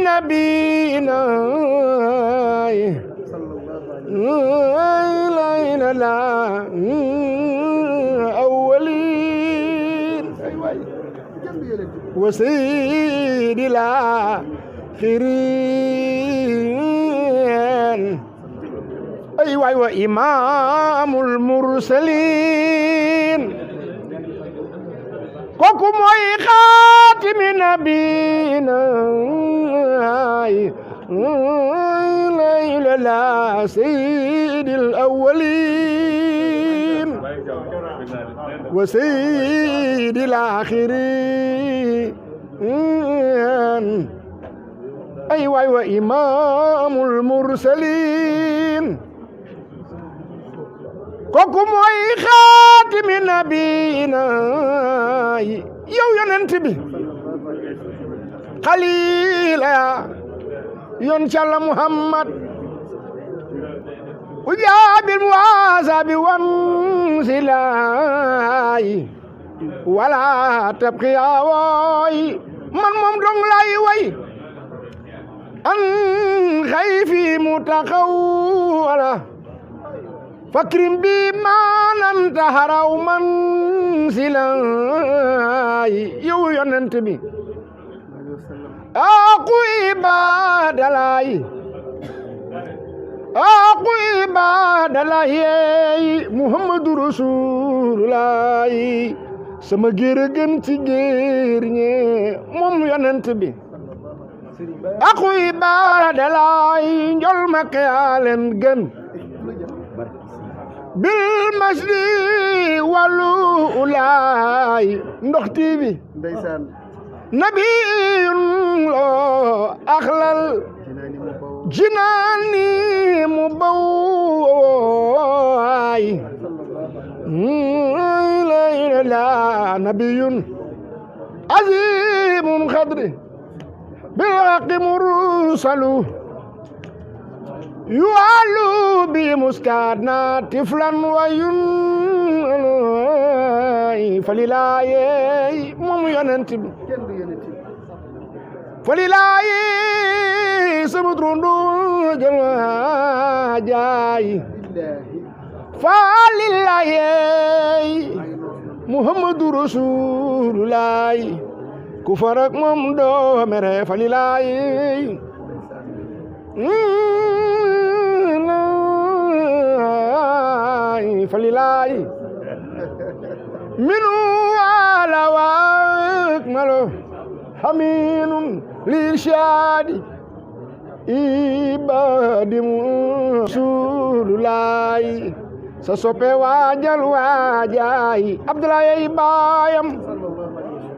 نبينا لا أولين وسيد الآخرين أيوة وإمام المرسلين كوكو موي خاتم نبينا لا لا سيد الأولين وسيد الآخرين أيوة إمام المرسلين كوكو موي خاتم نبينا يو ينتبه خليلا ينشال محمد وجاب المواسب وانسلاي ولا تبقي واي من ممدون لاي واي أن خيفي متخولا فكرم بما ننتهر منزلاي يو ينتبه أقو عباد الله محمد رسول الله sama géer a gën ci géer ñe moom yonent bi aqu ibadalaay njol makka yaa leen gën bil masdi wàllu ulaay ndox TV nabiyun loo axlal jinaani mu bawaay la nabiyun azimun xadri bil haqqi mursalu yu'allu bi muskana tiflan wayun falilaye moom yonent bi falilaye sama turundu jël jaay falilaye muhammadu rasulullah ku farak moom doo mere falilaye falilaye minu ala wak malo haminun lirshadi ibadim rasulullah sa soppe waajal waajaay Abdoulaye baayam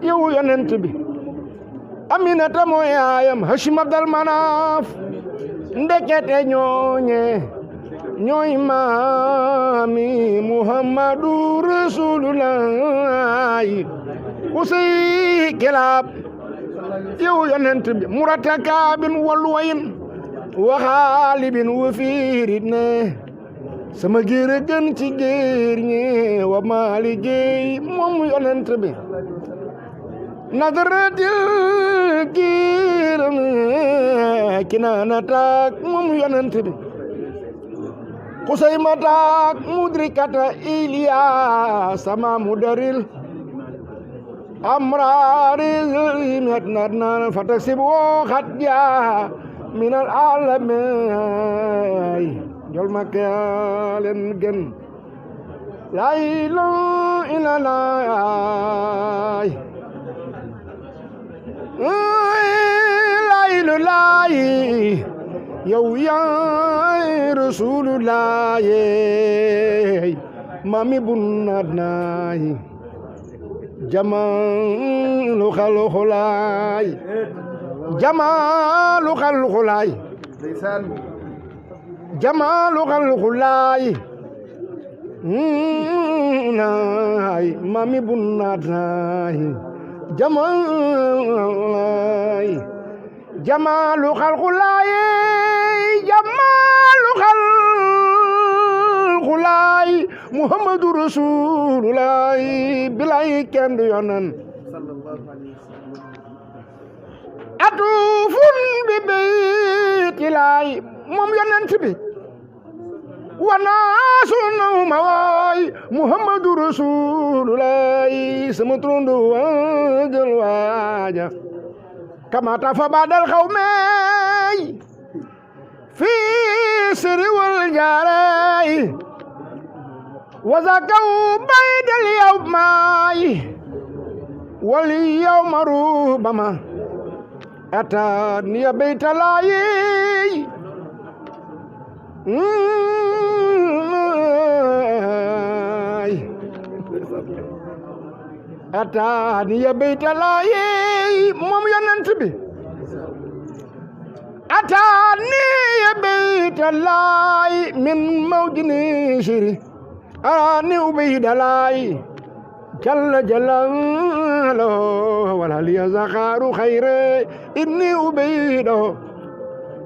yow yonent bi Aminata mooy yaayam Hashim Abdal Manaf ndekete ñooy maami Muhammadu Rasulullah usay kilaab yow yonent bi murata kaabin walwayin waxaalibin wafiirit ne sama géer a gën ci géer ñi wa maa liggéey moom yonent bi nadaratil giir kinaana taak moom yonent bi xusayma taak mudrikata iliya sama mudaril amraaril met naan fatasib woo xat jaa minal alamay jol makka yaa leen gën laa ilaaha illallaah laa ilaaha yow yaay rasuulullaah mami bunnaat jamaalu xalxulaay jamaalu xalxulaay jamaalu xalxulaay naay mami bunnaat naay jamalaay jamaalu xalxulaay jamaalu xalxulaay muhammadu rasulullah bilay kenn yonan atufun bi moom yonent bi wanaasu naw ma waay muhammadu rasulullahi sama turundu waajal waaja kamata fa badal xaw meey fii siri wal jaaray wazakaw baydal yow maay wali yow maru bama ata niya beytalaayi ata niya beytalaayi moom yonent bi ata niya beytalaayi min mawjini shiri ani ubeydalaayi jalla jalalo wala liya zakharu khayre inni ubeydo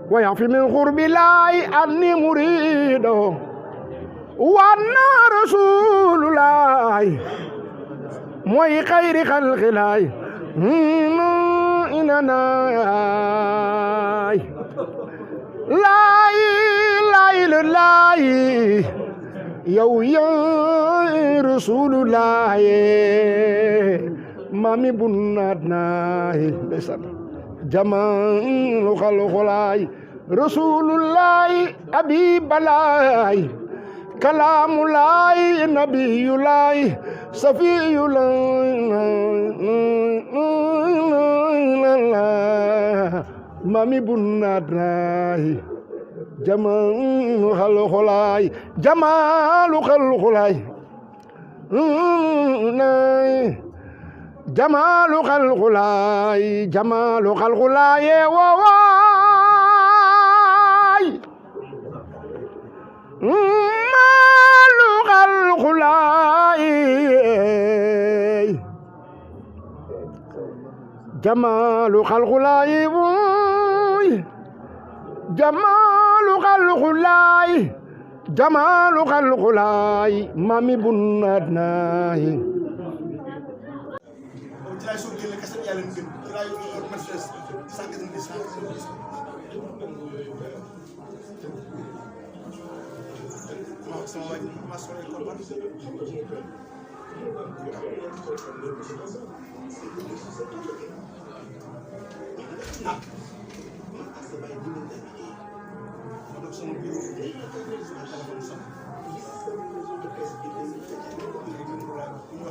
wa yafi min khurbi laay anni murido wa anna rasulullahi mooy khayri khalqi laay inanaay laay yow ya rasulullah mami bunat naay besan jamal khalqulay rasulullah abibalay kalamulay nabiyulay safiyulay mami bunat naay jamalu xalxulaay jamalu xalxulaay jamalu xalxulaay jamalu xalxulaay waay malu xalxulaay jamalu xalxulaay waay jamalu xalxulaay jamalu xalxulaay mami bunat naay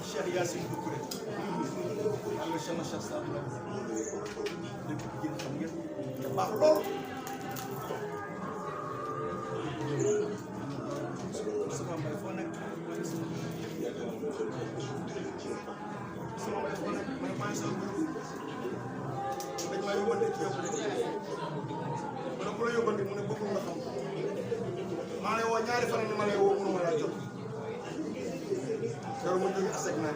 Cheikh Yassine Doucouré am na Cheikh Saad dëkk bi jën xam ngeen te baax lool sama mbay foo nekk sama mbay foo nekk man maa ngi sama dañ maa yóbbante ci yow ma ne ku la yóbbante mu ne bëggul nga xam maa lay woo ñaari fan ma lay woo mënuma laa jot loolu moo jógee aseg naa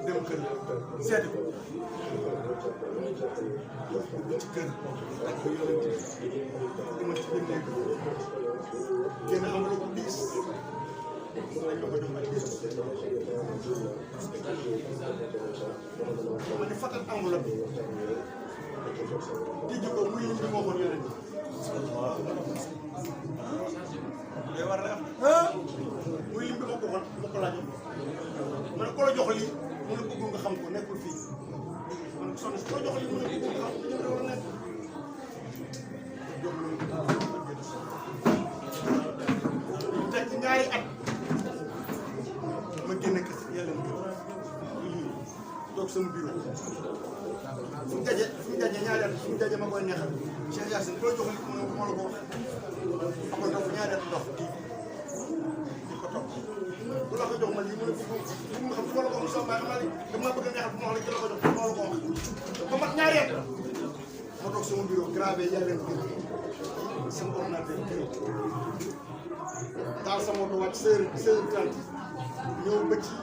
dem kër seeti ko dugg ci kër ak ko yonent dama ci biir néeg génn enveloppe bu diis lañ ma ko jox ak diis ma di fatal enveloppe bi tijji ko muy lim bi moo xoon yonent day war a am muy lim bi ma ko waxoon ma ko laajoon ma ne ko la jox lii mu ne bëggul nga xam ko nekkul fii ma ne ko soxna si ko la jox lii mu ne bëggul nga xam ko ñu war a nekk jox lu teg ci ñaari at ma génne kese yàlla na toog sama bureau fu ñu daje ñaari at fu ñu daje ma koy neexal Cheikh Yassine ko la jox lii mu ne ma la ko wax amoon na ko ñaari at ndox di ko topp bu la ko jox ma lii mu ne bëgg nga xam fu ma la ko wax sama baay xam naa ni dama bëgg a neexal fu ma wax la jël ko jox fu ma la ko wax ba mat ñaari at ma toog sama bureau gravé yàlla na sama ordinateur taal sama moto wàcc 16h30 ñëw ba ci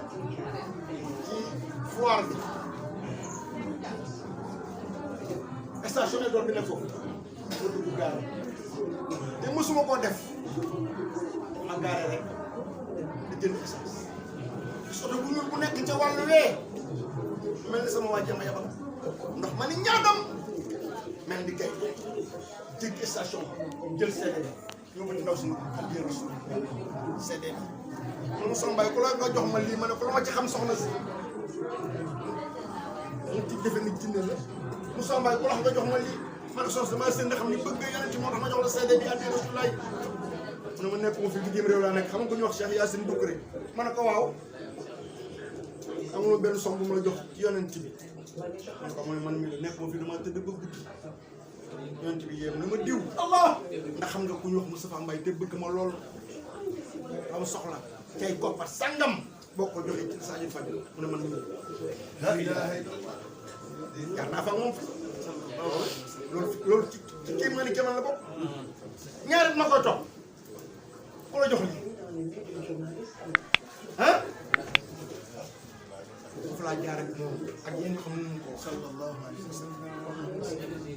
foire bi station d'or bi ne foofu ma dugg gaare te mësuma koo def ma gaare rek di jënd essence soto bu ñuul bu nekk ca wàllu wee mel ni sama waa jama yabal ndox ma ni ñaagam mel ni gay jéggi station jël CD yóbbu ci ndaw si ak jël CD bi mu Soxna Mbaye ku la nga jox ma lii ma ne ko lu ma ci xam soxna si mu ci defe ni jinne la mu Soxna Mbaye ku la nga jox ma lii ma ne soxna dama seen xam ni bëgg nga yonent moo tax ma jox la CD bi addi Rasulaay mu ne ma nekk ma fi liggéeyam réew laa nekk xam nga ku ñu wax Cheikh Yacine Doucouré ma ne ko waaw amuloo benn somme bu ma la jox ci yonent bi man ko mooy man mi la nekk ma fi dama tëdd ba guddi yonent bi yéem na ma diw Allah ndax xam nga ku ñu wax Moustapha Mbaye te bëgg ma lool am soxla cay koppar sangam boo ko joxee ci Sadio Fadil mu ne man mi la ilaha illallah jar naa fa moom loolu ci kéem nga ni kéemal la bokk ñaari ma koy topp ku la jox lii ah foofu laa jaar ak moom ak yéen xam nañu ko sallallahu alayhi wa sallam